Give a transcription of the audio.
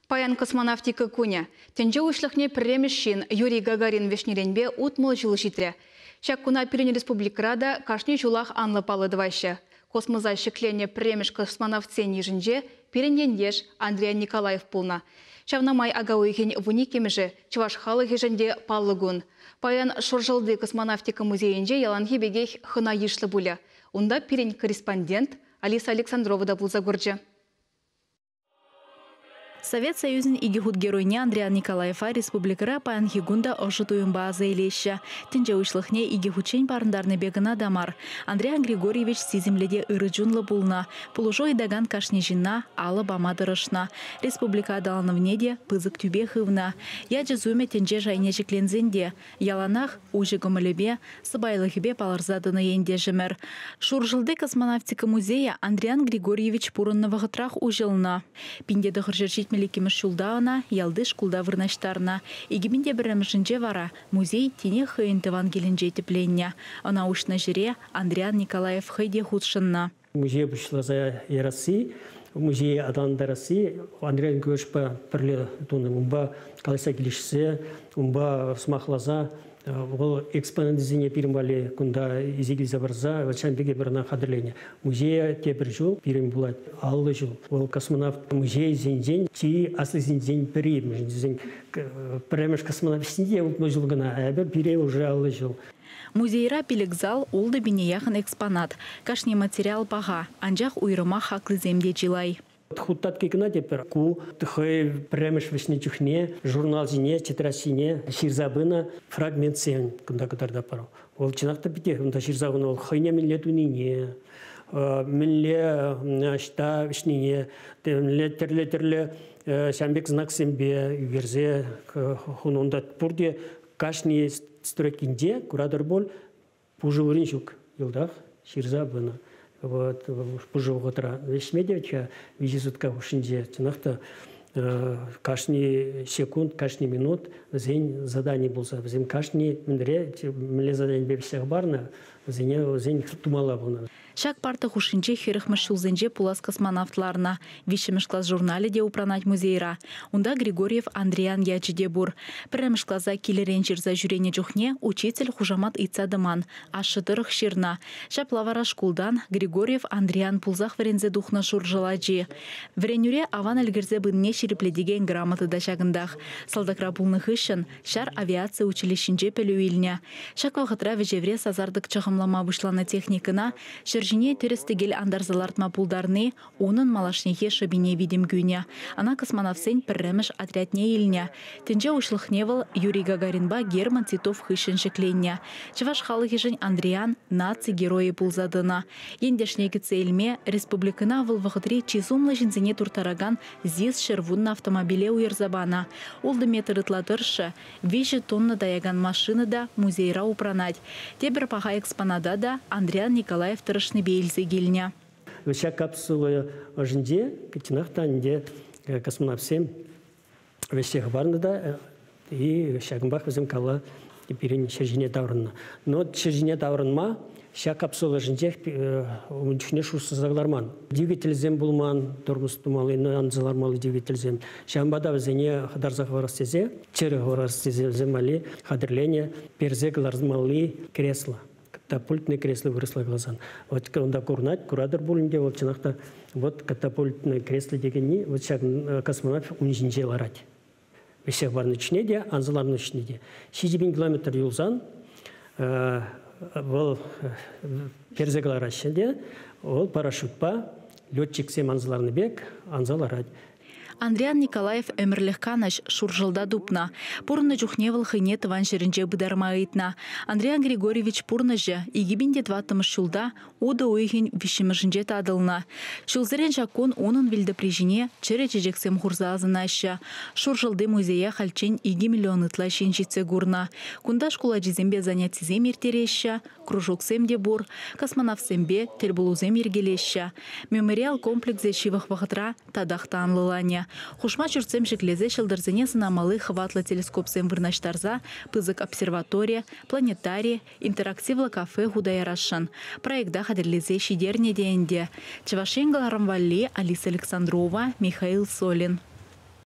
Паян космонавтика кунӗ. Тӗнче уҫлӑхне пӗрремӗш ҫын Юрий Гагарин вӗҫнӗренпе 60 ҫул ҫитрӗ. Ҫак куна пирӗн республикӑра та кашни ҫулах анлӑ паллӑ тӑваҫҫӗ. Космоса ҫӗкленнӗ пӗрремӗш космонавтсен йышӗнче пирӗн ентеш Андриян Николаев пулнӑ. Ҫавна май ака уйӑхӗн 12-мӗшӗ чӑваш халӑхӗшӗн те паллӑ кун. Паян Шуршӑлти космонавтика музейӗнче яланхи пекех хӑна йышлӑ пулӗ. Унта пирӗн корреспондент Алиса Александрова та пулса курчӗ. Совет Союзӗн икӗ хут геройне Андриян Николаева республикӑра паянхи кун та ӑшӑ туйӑмпа аса илеҫҫӗ. Тӗнче уҫлӑхне икӗ хутчен парӑнтарнипе кӑна та мар. Андриян Григорьевич сисӗмлӗ те ырӑ чунлӑ пулнӑ. Пулӑшу ыйтакан кашни ҫынна алӑ пама тӑрӑшнӑ. Республика аталанӑвне те пысӑк тӳпе хывнӑ. Ячӗ-сумӗ тӗнче шайне ҫӗкленсен те яланах уҫӑ кӑмӑлӗпе, сӑпайлӑхӗпе палӑрса тӑнӑ ентешӗмӗр. Шуршӑлти космонавтика музейӗ Андриян Григорьевич пурӑннӑ вӑхӑтрах уҫӑлнӑ. 1972 ҫулта ӑна ялти шкулта вырнаҫтарнӑ. 2001-мӗшӗнче вара музей тинех хӑйӗн тӑван килӗнче тӗпленнӗ. Ӑна уҫнӑ ҫӗре Андриян Николаев хӑй те хутшӑннӑ. Музее пуҫласа ярасси, музее аталантарасси Андриян Николаевичпа пӗрле тунӑ. Унпа калаҫса килӗшсе, унпа сӑмахласа вӑл экспонатсене пирӗн валли кунта илсе килсе парса ҫавӑн пек эпир ӑна хатӗрленӗ. Музея тепӗр ҫул пирӗн пулать 50 ҫул. Вӑл космонавт музейӗсенчен чи аслисенчен пӗри. Мӗншӗн тесен пӗрремӗш космонавт те 60 ҫул кӑна, а эпир пире уже 50 ҫул. Музейра 5 зал, 6 пине яхӑн экспонат. Кашни материал паха, анчах уйрӑмах хаклисем те чылай. Хуттатки кӑна тепӗр. Ку хӑй пӗрремӗш вӗҫнӗ чухне журнал ҫине, тетрадь ҫине ҫырса пынӑ фрагментсем кунта кӑтартатпӑр. Вӑл чӑнах та питех унта ҫырса хунӑ вӑл хӑйне мӗнле тунине, мӗнле ӑҫта вӗҫнине, мӗнле тӗрлӗ-тӗрлӗ ҫавӑн пек знаксемпе ӳкерсе хунӑ. Унта пурте кашни строкинче куратӑр пуль, пушӑ вырӑн ҫук. Йӑлтах ҫырса пынӑ. Вот пушӑ вӑхӑтра вӗҫме те 3 сутка хушшинче чӑнах та кашни секунд, кашни минут вӗсен задани пулса, вӗсем кашни мӗнре, мӗнле заданипе вӗҫсе хӑпарнӑ, вӗсене вӗсен тумалла пулнӑ. Ҫак парта хушшинче 40-мӗш ҫулсенче пулас космонавт ларнӑ. 3-мӗш класс журналӗ те упранать музейра. Унта Григорьев Андриян ячӗ те пур. Пӗрремӗш класа килӗрен ҫырса ҫӳренӗ чухне учитель хушамат ыйтса тӑман, ашшӗ тӑрӑх ҫырнӑ. Ҫапла вара шкултан Григорьев Андриян пулсах вӗренсе тухнӑ Шуршӑл ачи. Вӗренӳре аван ӗлкӗрсе пынине ҫирӗплетекен грамота та ҫакӑнтах. Салтакра пулнӑ хыҫҫӑн ҫар авиаци училищинче пӗлӳ илнӗ. Ҫак вӑхӑтра вӗҫевре сасартӑк чӑхӑмлама пуҫланӑ техникӑна ҫӗр ҫине тӗрӗс-тӗкел антарса лартма пултарни унӑн малашнехи шӑпине витӗм кӳнӗ. Ӑна космонавтсен пӗрремӗш отрядне илнӗ. Тӗнче уҫлӑхне вӑл Юрий Гагаринпа Герман Титов хыҫҫӑн ҫӗкленнӗ. Чӑваш халӑхӗшӗн Андриян наци геройӗ пулса тӑнӑ. Ентешне кӗтсе илме республикӑна вӑл вӑхӑтри чи сумлӑ ҫынсене турттаракан ЗИС 110 автомобиле уйӑрса панӑ. 6 метр ытла тӑршшӗ, 3 тонна таякан машина та музейра упранать. Тепӗр паха экспоната та Андриян Николаев тӑрӑшнипе илсе килнӗ. Ҫак капсула ӑшӗнче чӑнах та ӗнтӗ космонавтсем вӗҫсе хӑпарнӑ та и ҫакӑнпах вӗсем калла пирӗн ҫӗр ҫине таврӑннӑ. Но ҫӗр ҫине таврӑнма ҫак капсула ӑшӗнчех ун чухне шухӑшласа кӑларман. Двигательсем пулман, тормоз тумалли, анса лармалли двигательсем. Ҫавӑнпа та вӗсене хӑтарса хӑварас тесе, чӗрӗ хӑварас тесе вӗсем валли хатӗрленӗ персе кӑлармалли кресло. Катапультное кресло вырӑсла каласан. Вот унта курнать, куратӑр пулин те, вӑл чӑнах та вот катапультное кресло текенни, вот ҫак космонавт ун ҫинче ларать. Вӗҫсе хӑпарнӑ чухне те, анса ларнӑ чухне те. 7000 километр юлсан вӑл персе кӑлараҫҫӗ те, вӑл парашютпа летчиксем анса ларнӑ пек анса ларать. Андриян Николаев ӗмӗрлӗх канӑҫ Шуршӑлта тупнӑ. Пурӑннӑ чухне вӑл хӑйне тӑван ҫӗрӗнче пытарма ыйтнӑ. Андриян Григорьевич пурнӑҫӗ 2004 ҫулта утӑ уйӑхӗн 3-мӗшӗнче татӑлнӑ. Ҫулсерен ҫак кун унӑн вилтӑпри ҫине чӗрӗ чечексем хурса асӑнаҫҫӗ. Шуршӑлти музее хальччен 2 миллион ытла ҫын ҫитсе курнӑ. Кунта шкул ачисемпе занятисем ирттереҫҫӗ, кружоксем те пур, космонавтсемпе тӗлпулусем йӗркелеҫҫӗ. Мемориал комплексӗ ҫывӑх вӑхӑтра татах та анлӑланӗ. Хушма ҫуртсем ҫӗклесе ҫӑлтӑрсене сӑнамалли хӑватлӑ телескопсем вырнаҫтарса пысӑк обсерватори, планетари, интерактивлӑ кафе хута ярасшӑн. Проекта хатӗрлесе ҫитернӗ те ӗнтӗ. Чӑваш Ен кӑларӑм валли Алиса Александрова, Михаил Солин.